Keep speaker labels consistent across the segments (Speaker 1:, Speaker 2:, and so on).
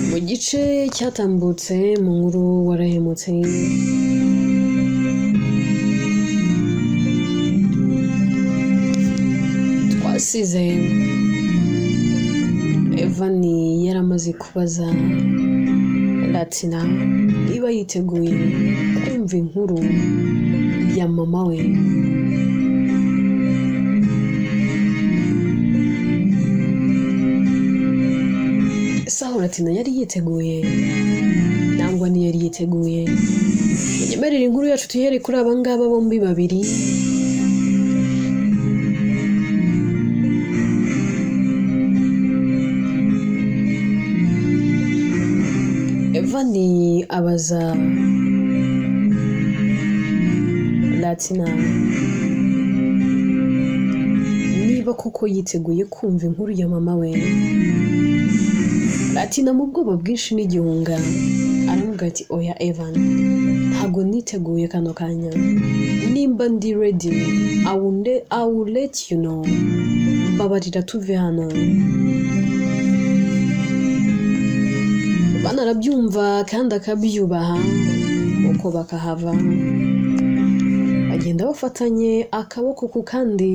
Speaker 1: Mu gice cyatambutse mu nkuru warahemutse, twasize Evani yaramaze kubaza Latina niba yiteguye kumva inkuru ya mama we. Ese aho Latina yari yiteguye nangwa ntiyari yiteguye? Munyemerere inkuru yacu tuyihere kuri aba ngaba bombi babiri. Evani abaza Latina niba koko yiteguye kumva inkuru ya mama we. Latina mu bwoba bwinshi n'igihunga aramubwira ati oya Evan, ntabwo niteguye kano kanya, nimba ndi ready I will let you know, mbabarira tuve hano. Bana arabyumva kandi akabyubaha, uko bakahava bagenda bafatanye akaboko ku kandi.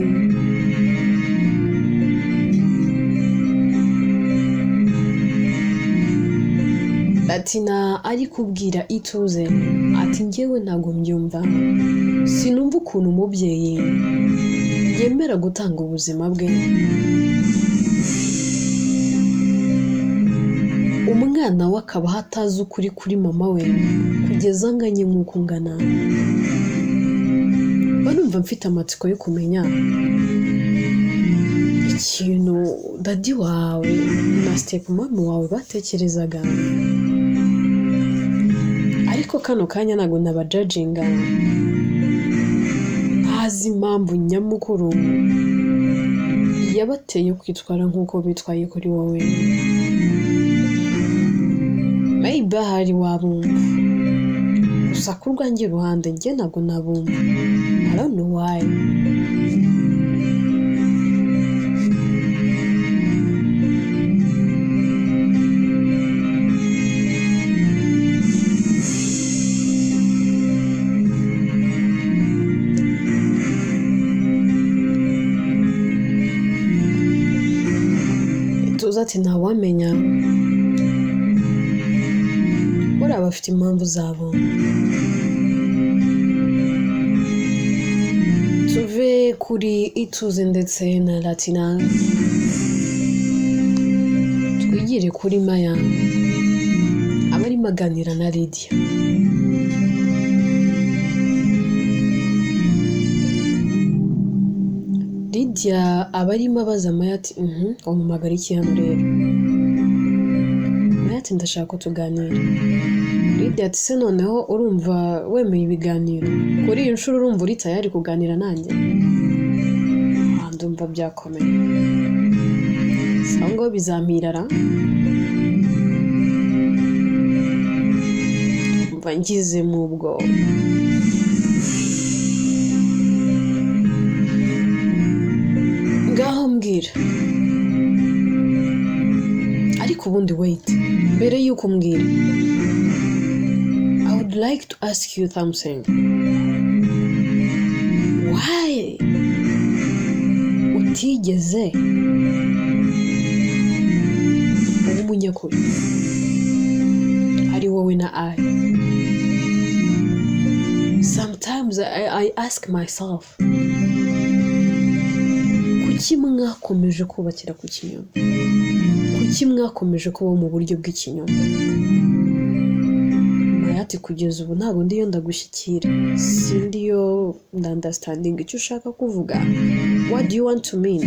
Speaker 1: Latina ari kubwira Ituze ati njyewe ntabwo mbyumva, sinumva ukuntu umubyeyi yemera gutanga ubuzima bwe, umwana we akaba atazi ukuri kuri mama we kugeza anganye nk'uko ungana. Mba numva mfite amatsiko yo kumenya ikintu daddy wawe na step mama wawe batekerezaga, ariko kano kanya ntabwo nabajajinga, ntazi impamvu nyamukuru yabateye kwitwara nk'uko bitwaye kuri wowe. Maybe ahari wabumva, gusa ku rwanjye ruhande njye ntabwo nabumva. I don't know why. Tuzi ati ntawamenya, buriya bafite impamvu zabo. Tuve kuri Ituze ndetse na Latina twigire kuri Maya aba arimo aganira na Lydia. Lydia aba arimo abaza Maya ati wampamagara iki hano rero? Maya ati ndashaka ko tuganira. Lydia ati se noneho urumva wemeye ibiganiro? Kuri iyi nshuro urumva uri tayari kuganira nanjye? Ndumva byakomeye. Sawa ngo bizampirara? Mva ngize mu bwoba. Ngaho mbwira. Ariko ubundi wait, mbere y'uko umbwira, I would like to ask you something. Why utigeze uba umunyakuri ari wowe na I? Sometimes I ask myself, kuki mwakomeje kubakira ku kinyoma? Kuki mwakomeje kubaho mu buryo bw'ikinyoma? Maya ati kugeza ubu ntabwo ndiyo ndagushyikira, sindiyo ndandastandinga icyo ushaka kuvuga. What do you want to mean?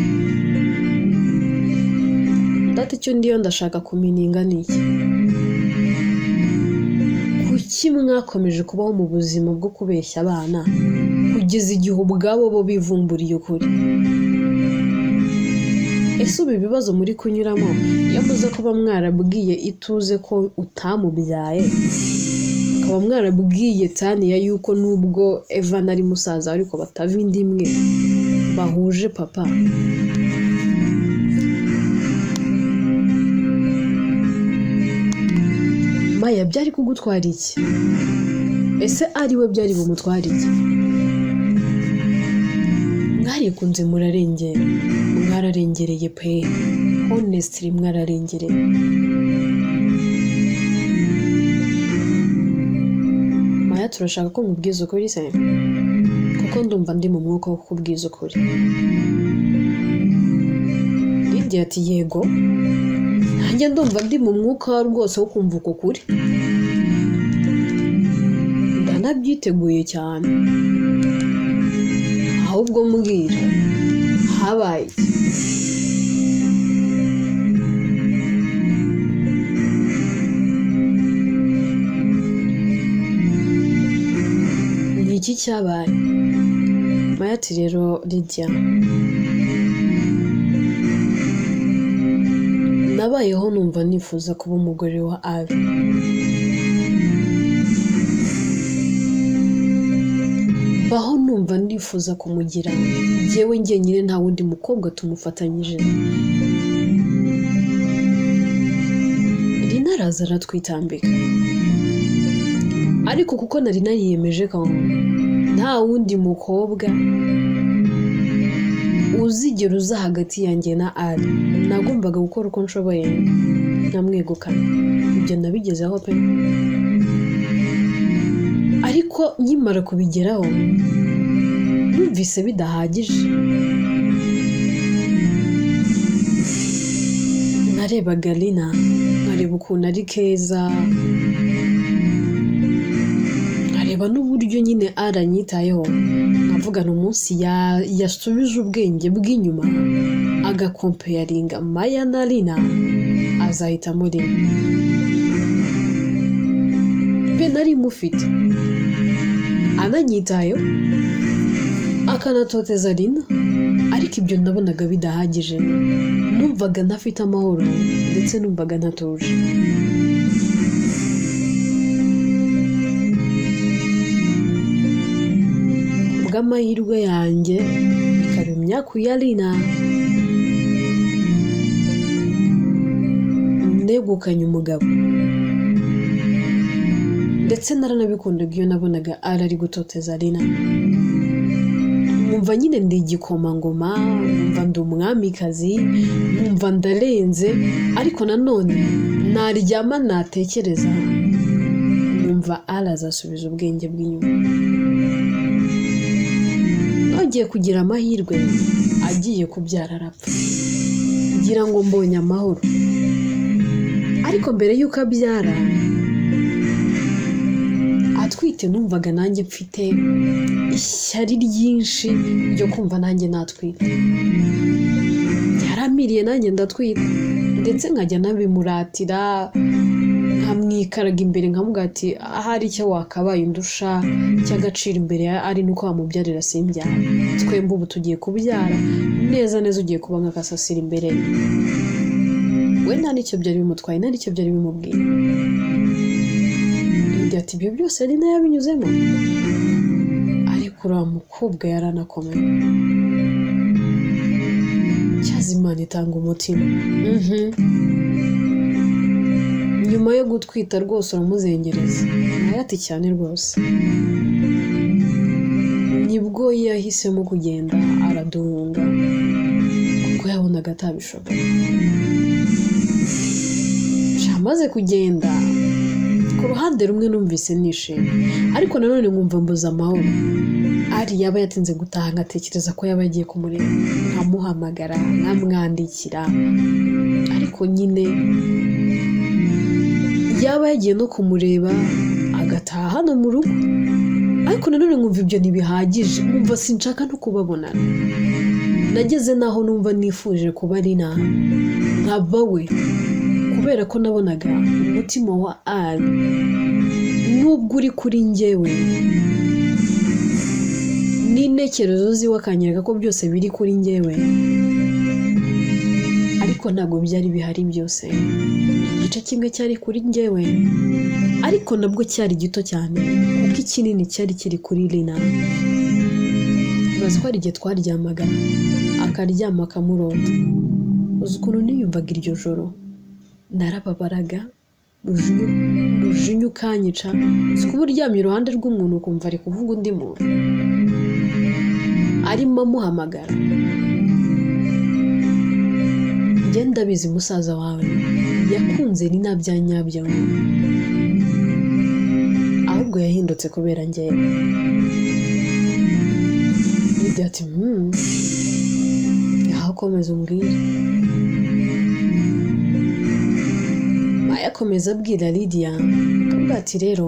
Speaker 1: Ndati icyo ndiyo ndashaka kumininga ni iki? Kuki mwakomeje kubaho mu buzima bwo kubeshya abana kugeza igihe ubwabo bo bivumburiye ukuri? Ese ubu ibibazo muri kunyuramo, iyo muza kuba mwarabwiye Ituze ko utamubyaye, mukaba mwarabwiye Tania yuko nubwo Evan ari musaza ariko batava inda imwe bahuje papa, Maya, byari kugutwara iki? Ese ari we byari bumutware iki? Mwarikunze murarengera, mwararengereye pe, honestly mwararengereye. Maya, turashaka ko nkubwiza ukuri se? Kuko ndumva ndi mu mwuka wo kukubwiza ukuri. Lydia ati yego, nanjye ndumva ndi mu mwuka rwose wo kumva uko kuri, ndanabyiteguye cyane. Ahubwo mbwira, habaye iki? Ni iki cyabaye? Maya ati rero Lydia, nabayeho numva nifuza kuba umugore wa Ali. Baho numva nifuza kumugira njyewe njyenyine, nta wundi mukobwa tumufatanyije. Lina araza aratwitambika, ariko kuko nari nariyemeje ko nta wundi mukobwa uzigera uza hagati yanjye na Ali, nagombaga gukora uko nshoboye nkamwegukana. Ibyo nabigezeho pe, ariko nkimara kubigeraho numvise bidahagije. Narebaga Lina, nkareba ukuntu ari keza, nkareba n'uburyo nyine aranyitayeho, nkavugana umunsi yasubije ubwenge bw'inyuma agakompeyaringa Maya na Lina, azahitamo Lina pe. Nari mufite ananyitayeho akanatoteza Lina, ariko ibyo nabonaga bidahagije. Numvaga ntafite amahoro ndetse numvaga ntatuje. Kubw'amahirwe yanjye bikaba imyaku ya Lina, negukanye umugabo. Ndetse naranabikundaga iyo nabonaga Ali ari gutoteza Lina, nkumva nyine ndi igikomangoma, nkumva ndi umwamikazi, nkumva ndarenze. Ariko nanone naryama natekereza nkumva Ali azasubiza ubwenge bw'inyuma. Nongeye kugira amahirwe, agiye kubyara arapfa, ngira ngo mbonye amahoro. Ariko mbere y'uko abyara atwite, numvaga nanjye mfite ishyari ryinshi ryo kumva nanjye natwite. Yaramiriye nanjye ndatwite, ndetse nkajya nabimuratira, nkamwikaraga imbere nkamuga ati ahari icyo wakabaye undusha cy'agaciro imbere ya ari nuko wamubyarira simbyara. Twembi ubu tugiye kubyara neza neza, ugiye kuba nk'akasasira imbere ye. We nta n'icyo byari bimutwaye, nta n'icyo byari bimubwiye. Lydia ati ibyo byose Lina yabinyuzemo, ariko uriya mukobwa yaranakomeye. Cyaza Imana itanga umutima. Nyuma yo gutwita rwose uramuzengereza. Nawe ati cyane rwose. Nibwo yahisemo kugenda araduhunga, kuko yabonaga atabishoboye. Amaze kugenda, ku ruhande rumwe numvise nishimye, ariko nanone nkumva mbuze amahoro. Ari yaba yatinze gutaha ngatekereza ko yaba yagiye kumureba, nkamuhamagara, nkamwandikira, ariko nyine yaba yagiye no kumureba agataha hano mu rugo. Ariko nanone nkumva ibyo ntibihagije, nkumva sinshaka no kubabonana. Nageze naho numva nifuje kuba Lina nkaba we, kubera ko nabonaga umutima wa Ali nubwo uri kuri njyewe n'intekerezo ziwe akanyereka ko byose biri kuri njyewe, ariko ntabwo byari bihari byose. Igice kimwe cyari kuri njyewe, ariko nabwo cyari gito cyane, kuko ikinini cyari kiri kuri Lina. Ibaze ko hari igihe twaryamaga akaryama akamurota. Uzi ukuntu niyumvaga iryo joro? Narababaraga, Umujinya ukanyica. Si kuba uryamye iruhande rw'umuntu ukumva ari kuvuga undi muntu arimo amuhamagara. Njye ndabizi musaza wawe yakunze Rina bya nyabyo, ahubwo yahindutse kubera njyewe. Lydia ati aho komeza umbwire. Maya akomeza abwira Lydia akavuga ati rero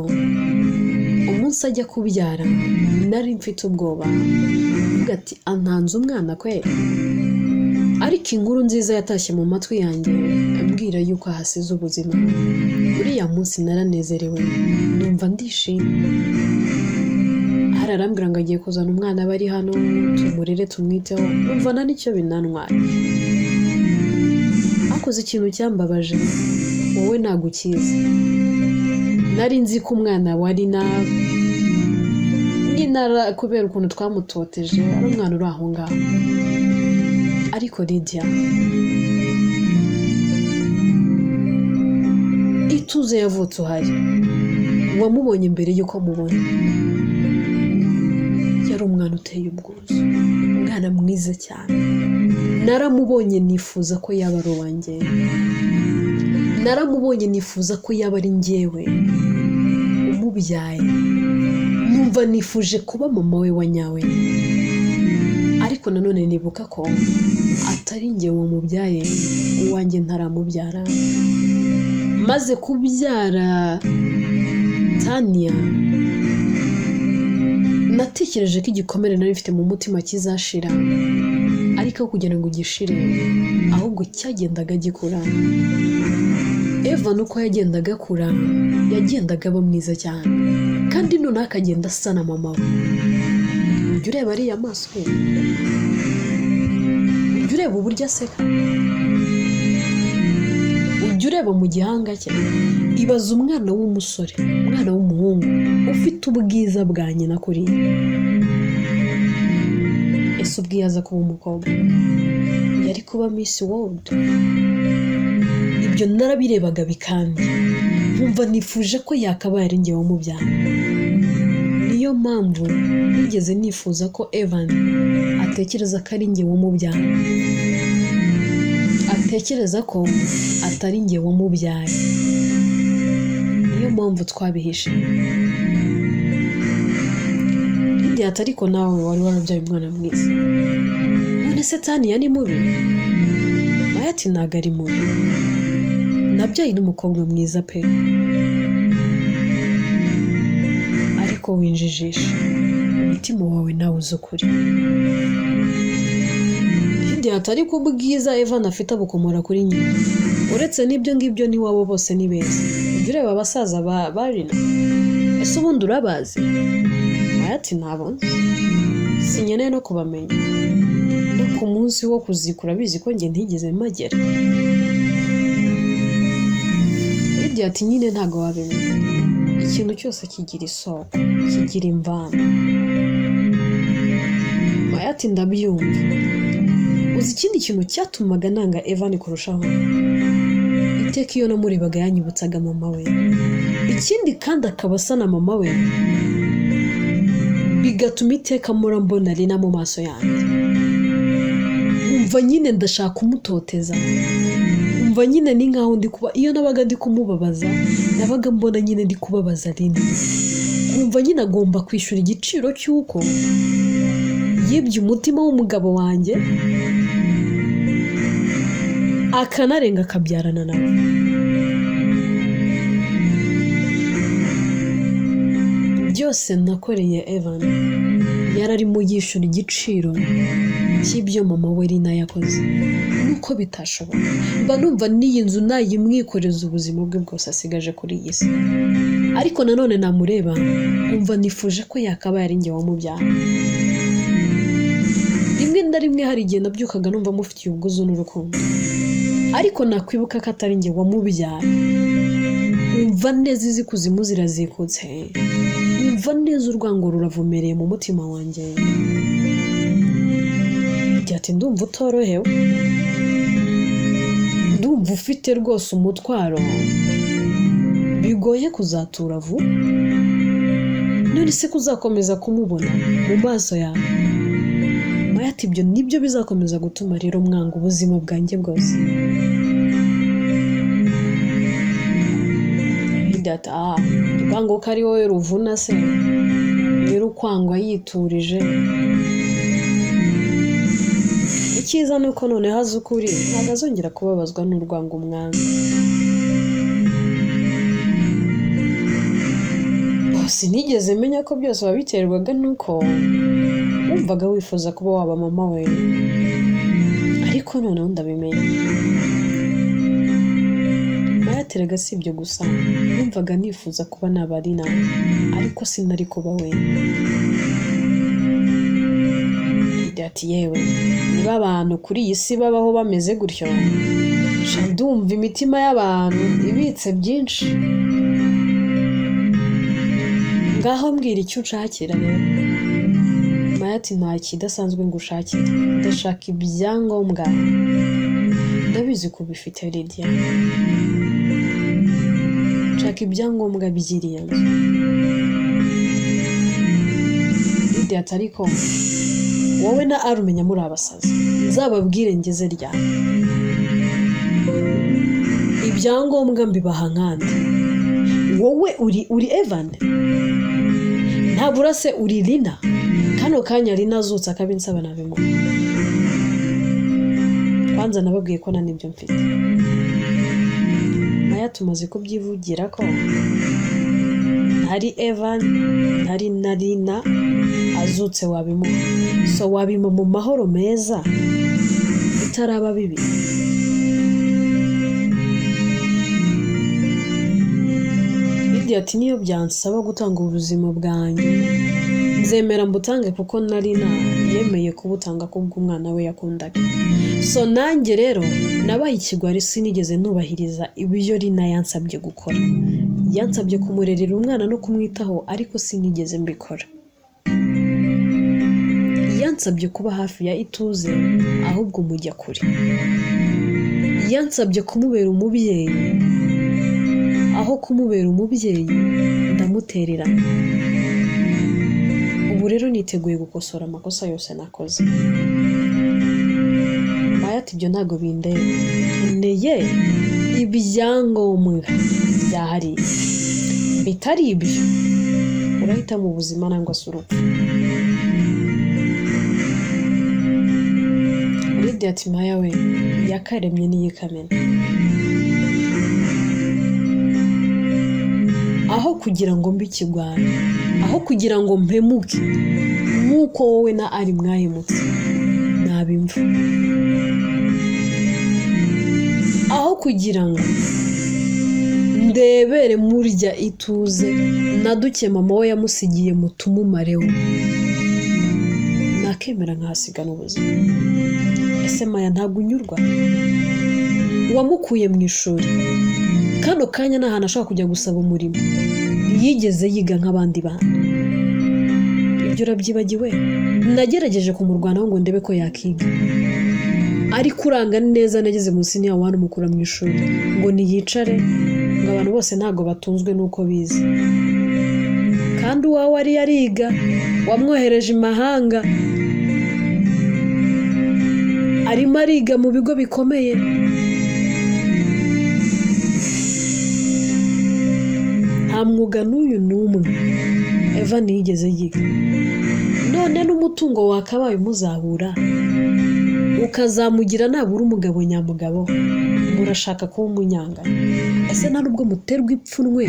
Speaker 1: umunsi ajya kubyara nari mfite ubwoba, avuga ati antanze umwana kwe, ariko inkuru nziza yatashye mu matwi yanjye ambwira yuko ahasize ubuzima. Uriya munsi naranezerewe numva ndishimye. Hari arambwira ngo agiye kuzana umwana bari hano tumurere tumwiteho, numva nta nicyo binantwaye. Akoze ikintu cyambabaje, wowe ntabwo ukizi. Nari nzi ko umwana wa Rina nyina kubera ukuntu twamutoteje ari umwana uri aho ngaho, ariko Lydia Ituze yavutse uhari, wamubonye mbere y'uko mubona. Yari umwana uteye ubwuzu, umwana mwiza cyane. Naramubonye nifuza ko yaba ari uwanjye, naramubonye nifuza ko yaba ari njyewe umubyaye, numva nifuje kuba mama we wa nyawe. Ariko nanone nibuka ko atari njye wamubyaye, uwanjye ntaramubyara. Maze kubyara Tania, natekereje ko igikomere nari mfite mu mutima kizashira, ariko kugira ngo gishire ahubwo cyagendaga gikura. Eva nuko yagendaga akura yagendaga aba mwiza cyane, kandi noneho akagenda asa na mama we. Ujya ureba ariya maso ye, ujya ureba uburyo aseka, ujya ureba mu gihanga cye. Ibaza umwana w'umusore, umwana w'umuhungu ufite ubwiza bwa nyina kuriya. Ese ubwiye aza kuba umukobwa yari kuba Miss World? Ibyo narabirebaga bikambye, nkumva nifuje ko yakabaye ari njye wamubyara. Niyo mpamvu nigeze nifuza ko Evan atekereza ko ari njye wamubyara, atekereza ko atari njye wamubyaye. Niyo mpamvu twabihishe. Lydia ati ariko nawe wari warabyaye umwana mwiza, none se Tania ni mubi? Maya ati ntabwo ari mubi, nabyaye n'umukobwa mwiza pe, ariko winjijisha umutima wawe nawe uzi ukuri. Lydia ati ariko ubwiza Evan afite abukomora kuri nyina, uretse n'ibyo ngibyo n'iwabo bose ni beza. Ujya ureba abasaza ba Rina, ese ubundi urabazi? Maya ati ntabwo nzi, sinkeneye no kubamenya, no ku munsi wo kuzikura bizi ko njye ntigeze mpagera. Lydia ati nyine ntabwo wabimenya, ikintu cyose kigira isoko, kigira imvano. Maya ati ndabyumva. Uzi ikindi kintu cyatumaga nanga Evan kurushaho? Iteka iyo namurebaga yanyibutsaga mama we, ikindi kandi akaba asa na mama we, bigatuma iteka mpora mbona Rina mu maso yanjye. Umva nyine ndashaka kumutoteza, umva nyine ni nkaho ndi kuba, iyo nabaga ndi kumubabaza nabaga mbona nyine ndi kubabaza Rina. Umva nyine agomba kwishyura igiciro cy'uko yibye umutima w'umugabo wanjye, akanarenga akabyarana nawe. Byose nakoreye Evan yararimo yishyura igiciro cy'ibyo mama we Rina yakoze, nuko bitashoboka. Mba numva n'iyi nzu nayimwikoreza ubuzima bwe bwose asigaje kuri iyi si, ariko nanone namureba umva nifuje ko yakabaye ari njye wamubyara. Rimwe na rimwe hari igihe nabyukaga numva mufitiye ubwuzu n'urukundo, ariko nakwibuka ko atari njye wamubyara, umva neza izi kuzimu zirazikutse, umva neza urwango ruravomereye mu mutima wanjye. Ati ndumva utorohewe, ndumva ufite rwose umutwaro Bigoye kuzatura vuba. None se kuzakomeza kumubona mu maso yawe? Maya ati ibyo nibyo bizakomeza gutuma rero mwanga ubuzima bwanjye bwose. Lydia ati ah, urwango ko ari wowe ruvuna se, nyir'ukwangwa yiturije. Icyiza ni uko noneho azi ukuri, ntabwo azongera kubabazwa n'urwango umwanga. Sinigeze menya ko byose wabiterwaga nuko wumvaga wifuza kuba waba mama we, ariko noneho ndabimenya. Mayateraga si ibyo gusa, numvaga nifuza kuba naba Lina, ariko sinari kuba we. Lydia ati yewe, niba abantu kuri iyi si babaho bameze gutyo, sha ndumva imitima y'abantu ibitse byinshi. Ngaho mbwira icyo unshakira rero. Maya ati nta kidasanzwe ngushakira, ndashaka ibyangombwa, ndabizi ko ubifite Lydia, nshaka ibyangombwa by'iriya nzu. Lydia ati ariko wowe na Ari umenya muri abasazi, nzababwire ngeze ryari? Ibyangombwa mbibaha nkande? Wowe uri Evan? Ntabura se uri Lina? Kano kanya Lina azutse akabinsaba nabimuha. Kwanza nababwiye ko nta n'ibyo mfite. Maya tumaze kubyivugira ko ntari Evan, ntari na Lina, azutse wabimuha. So wabima mu mahoro meza bitaraba bibi. Lydia ati niyo byansaba gutanga ubuzima bwanjye nzemera mbutange, kuko na Lina yemeye kubutanga kubw'umwana we yakundaga. So nanjye rero nabaye ikigwari, sinigeze nubahiriza ibyo Lina yansabye gukora. Yansabye kumurerera umwana no kumwitaho, ariko sinigeze mbikora. Yansabye kuba hafi ya Ituze, ahubwo mujya kure. Yansabye kumubera umubyeyi, aho kumubera umubyeyi ndamutererana. Ubu rero niteguye gukosora amakosa yose nakoze. Maya ati ibyo ntabwo bindeba, nkeneye ibyangombwa byahariye, bitari ibyo urahitamo ubuzima nangwa se urupfu. Lydia ati Maya we, yakaremye n'iyikamena. Aho kugira ngo mbe ikigwari, aho kugira ngo mpemuke nk'uko wowe na Ari mwahemutse, nabimva. Aho kugira ngo ndebere murya Ituze na duke mama we yamusigiye mutumumareho, nakemera nkahasigana ubuzima. Ese Maya ntabwo unyurwa? Wamukuye mu ishuri, kano kanya nta hantu ashobora kujya gusaba umurimo, yigeze yiga nk'abandi bantu. Ibyo urabyibagiwe? Nagerageje kumurwanaho ngo ndebe ko yakiga, ariko uranga neza nageze munsi niya wani umukura mu ishuri ngo niyicare, ngo abantu bose ntabwo batunzwe n'uko bize, kandi uwawe ari yariga, wamwohereje imahanga, arimo ariga mu bigo bikomeye. Nta mwuga n'uyu n'umwe Evan yigeze yiga. None n'umutungo wakabaye umuzahura ukazamugira nabura umugabo nyamugabo, murashaka kuba umunyangano. Ese nta nubwo muterwa ipfunwe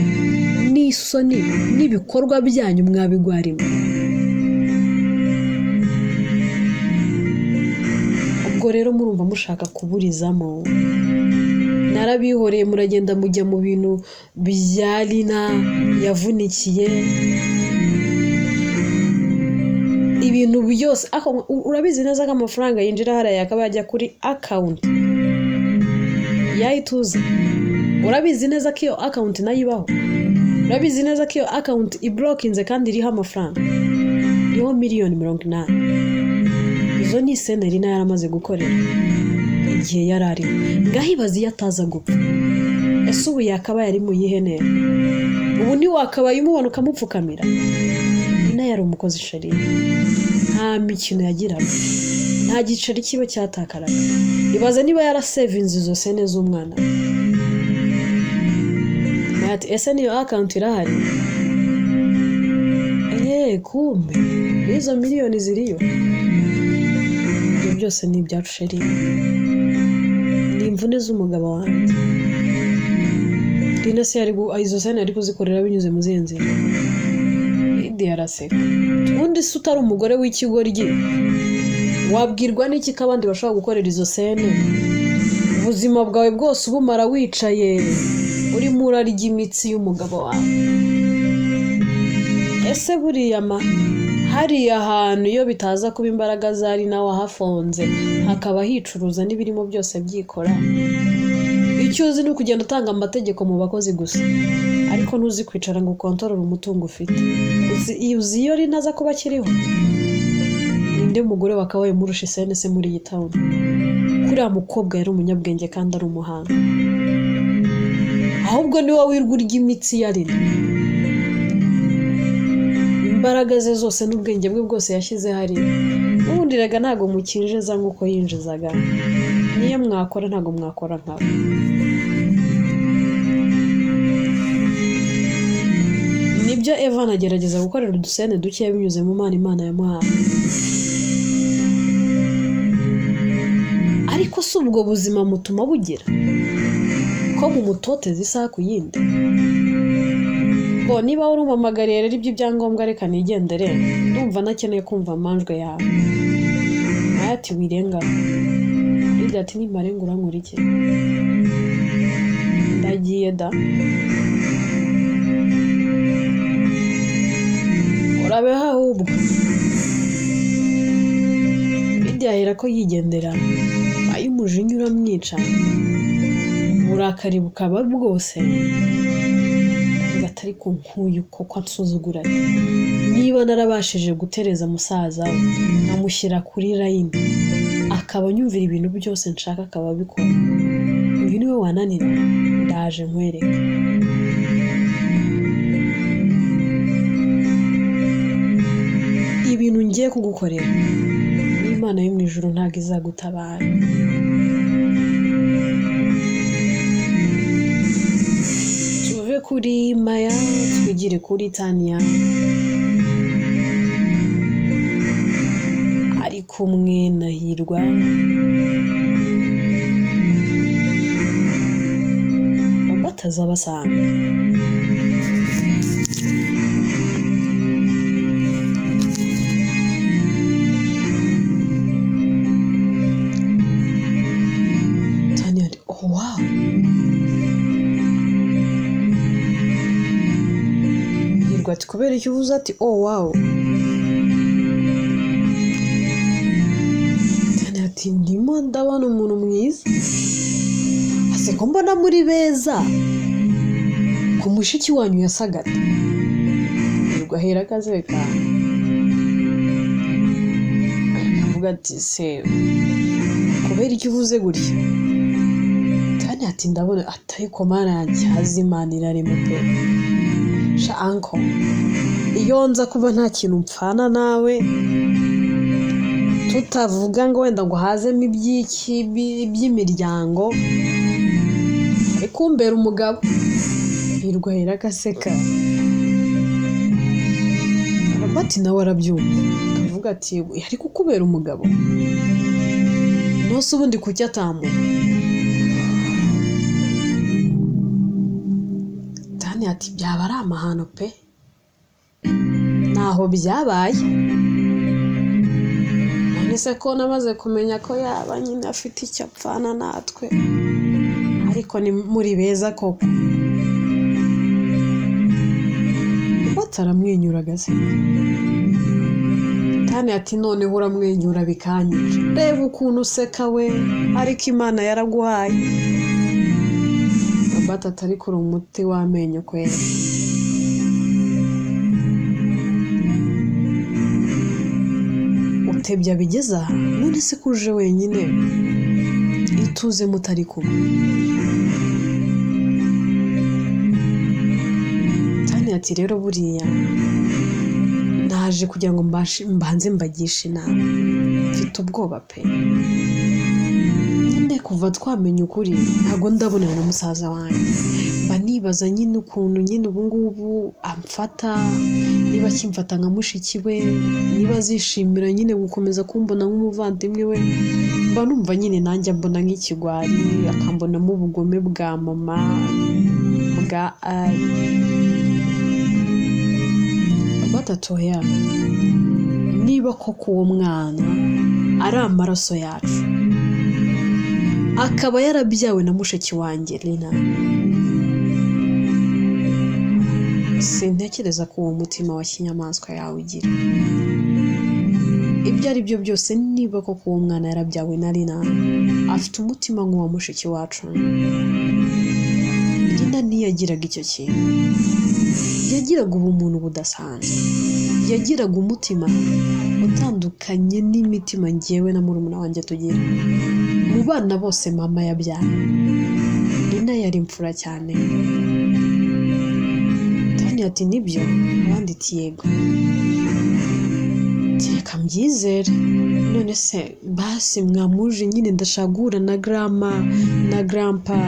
Speaker 1: n'isoni n'ibikorwa byanyu mwabigwarimo? Ubwo rero murumva mushaka kuburizamo. Narabihoreye muragenda mujya mu bintu bya Lina yavunikiye, ibintu byose. Ako urabizi neza ko amafaranga yinjira hariya yakaba yajya kuri account ya Ituze. Urabizi neza ko iyo account nayo ibaho. Urabizi neza ko iyo account iblokinze kandi iriho amafaranga, iriho 80,000,000. Izo ni isente Lina yaramaze gukorera igihe yari arimo. Ngaho ibaze iyo ataza gupfa, Ese ubu yakabaye ari mu yihe ntera? Ubu ntiwakabaye umubona ukamupfukamira? Rina yari umukozi chérie, nta mikino yagiraga, nta giceri kiba cyatakaraga. Ibaze niba yarasevinze izo sene z'umwana we. Maya ati ese niyo account irahari? Eee kumbe n'izo miliyoni ziriyo. Ibyo byose ni ibyacu chérie, ni imvune z'umugabo wanjye. Rina se yari izo sene yari kuzikorera binyuze mu zihe nzira? Lydia araseka. Ubundi se utari umugore w'ikigoryi wabwirwa n'iki ko abandi bashobora gukorera izo sene? Ubuzima bwawe bwose ubumara wicaye urimo urarya imitsi y'umugabo wawe. Ese buriya ma hariya hantu iyo bitaza kuba imbaraga za Rina wahafonze hakaba hicuruza n'ibirimo byose byikora, icyo uzi ni ukugenda utanga amategeko mu bakozi gusa, ariko ntuzi kwicara ngo ukontorore umutungo ufite. Uzi iyo Rina aza kuba akiriho? Ninde mugore wakabaye umurusha isene se muri iyi town? Kuriya mukobwa yari umunyabwenge kandi ari umuhanga. Ahubwo ni wowe wirwa urya imitsi ya Rina. Imbaraga ze zose n'ubwenge bwe bwose yashyize hariya. N'ubundi rega ntabwo mukinjiza nk'uko yinjizaga. Niyo mwakora ntabwo mwakora nkawe. Nibyo Evan agerageza gukorera udusene dukeya binyuze mu mana Imana yamuhaye. Ariko si ubwo buzima mutuma bugira ko mumutoteza isaha ku yindi? Bo niba urumpamagariye rero iby'ibyangombwa reka nigendere, ndumva nakeneye kumva amanjwe yawe. Maya ati wirengaho. Lydia ati nimparenga urankora iki? Ndagiye da. Urabeho ahubwo. Lydia ahera ko yigendera, Maya umujinya uramwica, uburakari bukaba bwose. Atari ku nkuyu koko ansuzugura ati niba narabashije gutereza musaza we nkamushyira kuri line akaba anyumvira ibintu byose nshaka akaba abikora, uyu niwe wananira? Ndaje nkwereke. Ibintu ngiye kugukorera n'Imana yo mu ijuru ntabwo izagutabara. Tuve kuri Maya twigire kuri Tania ari kumwe na Hirwa. Batazabasanga. Tania ati oh wow. Hirwa ati kubera icyo uvuze ati oh wow. Tania ati ndimo ndabona umuntu mwiza. Ase ko mbona muri beza ku mushiki wanyu yasaga ate? Hirwa ahera akazeka akavuga ati se kubera icyo uvuze gutya? Tania ati ndabona ariko Mana yanjye Imana irarema pe. Sha uncle, iyo nza kuba nta kintu mpfana nawe tutavuga ngo wenda ngo hazemo iby'iki by'imiryango, ariko umbera umugabo. Hirwa ahera agaseka. Robert nawe arabyumva akavuga ati yari kukubera umugabo nose ubundi kuki atamuha? Tania ati byaba ari amahano pe, ntaho byabaye. None se ko namaze kumenya ko yaba nyine afite icyo apfana natwe, ariko ni muri beza koko. Robert aramwenyura agaseka. Tania ati noneho uramwenyura bikanyica, reba ukuntu useka we, ariko Imana yaraguhaye. Robert atari kure umuti w'amenyo kwera. Utebya bigeze aha? None se ko uje wenyine ituze mutari kumwe? Tanya ati rero buriya naje kugira ngo mbanze mbagishe inama, mfite ubwoba pe. Nyine kuva twamenya ukuri ntabwo ndabonana na musaza wanjye, mba nibaza nyine ukuntu nyine ubu ngubu amfata, niba akimfata nka mushiki we, niba azishimira nyine gukomeza kumbona nk'umuvandimwe we. Mba numva nyine nanjye ambona nk'ikigwari, akambonamo ubugome bwa mama bwa ari batatoya. Niba koko uwo mwana ari amaraso yacu, akaba yarabyawe na mushiki wanjye Lina, sintekereza ko uwo mutima wa kinyamaswa yawugira. Ibyo ari byo byose, niba koko uwo mwana yarabyawe na Lina, afite umutima nk'uwa mushiki wacu. Lina ntiyagiraga icyo kintu, yagiraga ubumuntu budasanzwe, yagiraga umutima utandukanye n'imitima njyewe na murumuna wanjye tugira. Mu bana bose mama yabyaye, Lina yari imfura cyane. Tanya ati nibyo, abandi ati yego. Reka mbyizere. None se basi mwamuje nyine, ndashaka guhura na grandma na grandpa,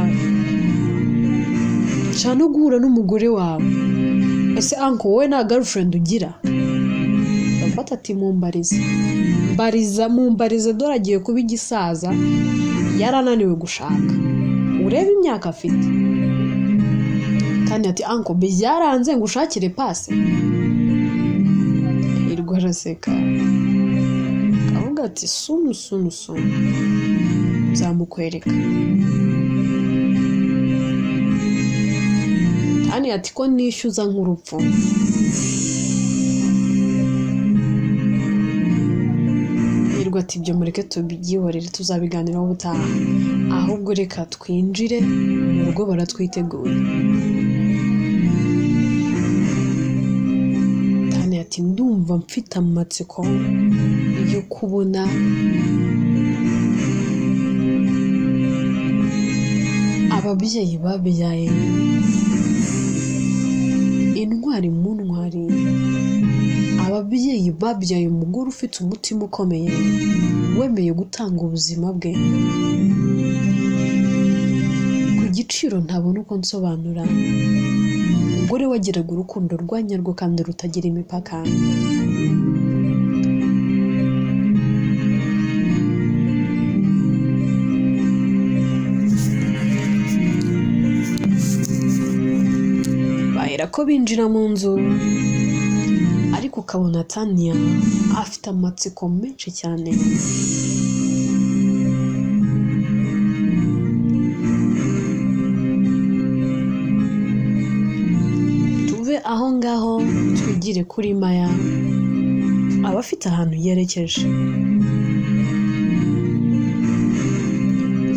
Speaker 1: nshaka no guhura n'umugore wawe. Ese uncle, wowe nta girlfriend ugira? Robert ati mumbarize, mbariza, mumbarize, dore agiye kuba igisaza, yarananiwe gushaka, urebe imyaka afite. Tanya ati uncle, byaranze ngo ushakire pase? Hirwa araseka akavuga ati soon, soon, soon nzamukwereka. Tanya ati ko nishyuza nk'urupfu. Hirwa ati ibyo mureke tubyihorere, tuzabiganiraho ubutaha, ahubwo reka twinjire mu rugo baratwiteguye. Tanya ati ndumva mfite amatsiko yo kubona ababyeyi babyaye intwari mu ntwari, ababyeyi babyaye umugore ufite umutima ukomeye, wemeye gutanga ubuzima bwe ku giciro ntabona uko nsobanura, umugore wagiraga urukundo rwa nyarwo kandi rutagira imipaka. Bahera ko binjira mu nzu, ariko ukabona Tanya afite amatsiko menshi cyane. Tuve aho ngaho twigire kuri Maya, aba afite ahantu yerekeje.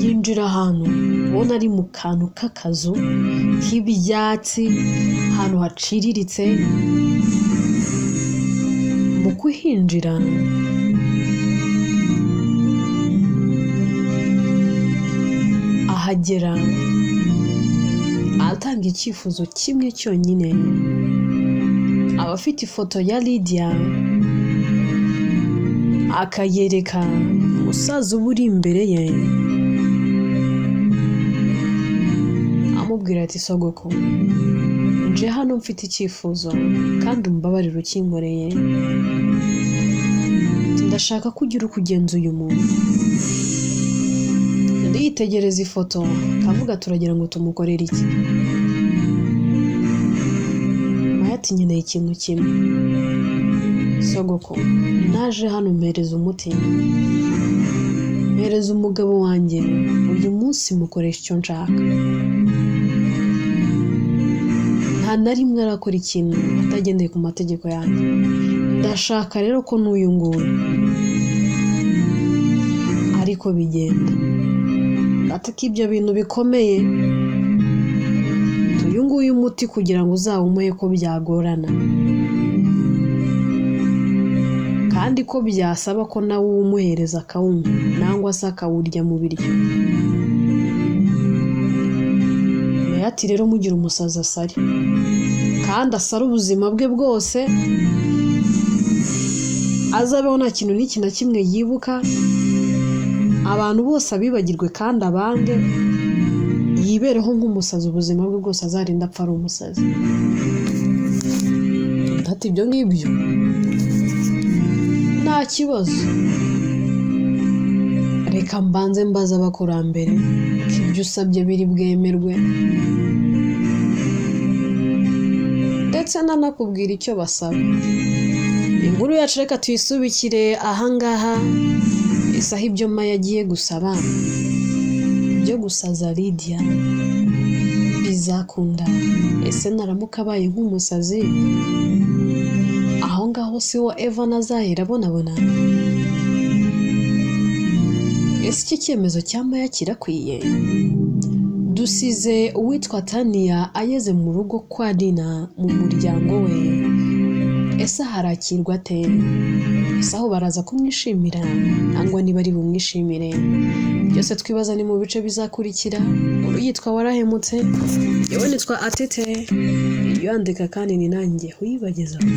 Speaker 1: Yinjira ahantu ubona ari mu kantu k'akazu k'ibyatsi, ahantu haciriritse. Mu kuhinjira ahagera atanga icyifuzo kimwe cyonyine. Aba afite ifoto ya Lydia, akayereka umusaza uba uri imbere ye, amubwira ati sogoko, nje hano mfite icyifuzo kandi umbabarire ukinkoreye, ndashaka ko ugira uko ugenza uyu muntu. Ndiyitegereza ifoto akavuga turagira ngo tumukorere iki? Maya ati nkeneye ikintu kimwe sogoko, naje hano mpereza umuti, mpereza umugabo wanjye, uyu munsi mukoresha icyo nshaka. Nta na rimwe arakora ikintu atagendeye ku mategeko yanjye, ndashaka rero ko n'uyu nguyu ariko bigenda. Ati ko ibyo bintu bikomeye, uyu nguyu umuti kugira ngo uzawumuhe ko byagorana, kandi ko byasaba ko nawe uwumuhereza akawunywa nangwa se akawurya mu biryo. Maya ati rero mugira umusazi asari, Kandi asare ubuzima bwe bwose, azabeho nta kintu n'iki na kimwe yibuka, abantu bose abibagirwe kandi abange, yibereho nk'umusazi ubuzima bwe bwose, azarinda apfa ari umusazi. Undi ati: "Ibyo ngibyo nta kibazo, reka mbanze mbaze abakurambere ko ibyo usabye biri bwemerwe, ndetse nanakubwira icyo basaba." Inkuru yacu reka tuyisubikire ahangaha. Isaha ibyo Maya agiye gusaba byo gusaza Lydia bizakunda? Ese naramuka abaye nk'umusazi, aho ngaho si wo Evan azahera abonabona? Ese iki cyemezo cya Maya kirakwiye? Dusize uwitwa Tania ageze mu rugo kwa Dina mu muryango we. Ese harakirwa ate? Ese aho baraza kumwishimira cyangwa niba ari bumwishimire? Byose twibaza ni mu bice bizakurikira. Uru yitwa Warahemutse, yewe nitwa Atete yandika, kandi ni nanjye uyibagezaho.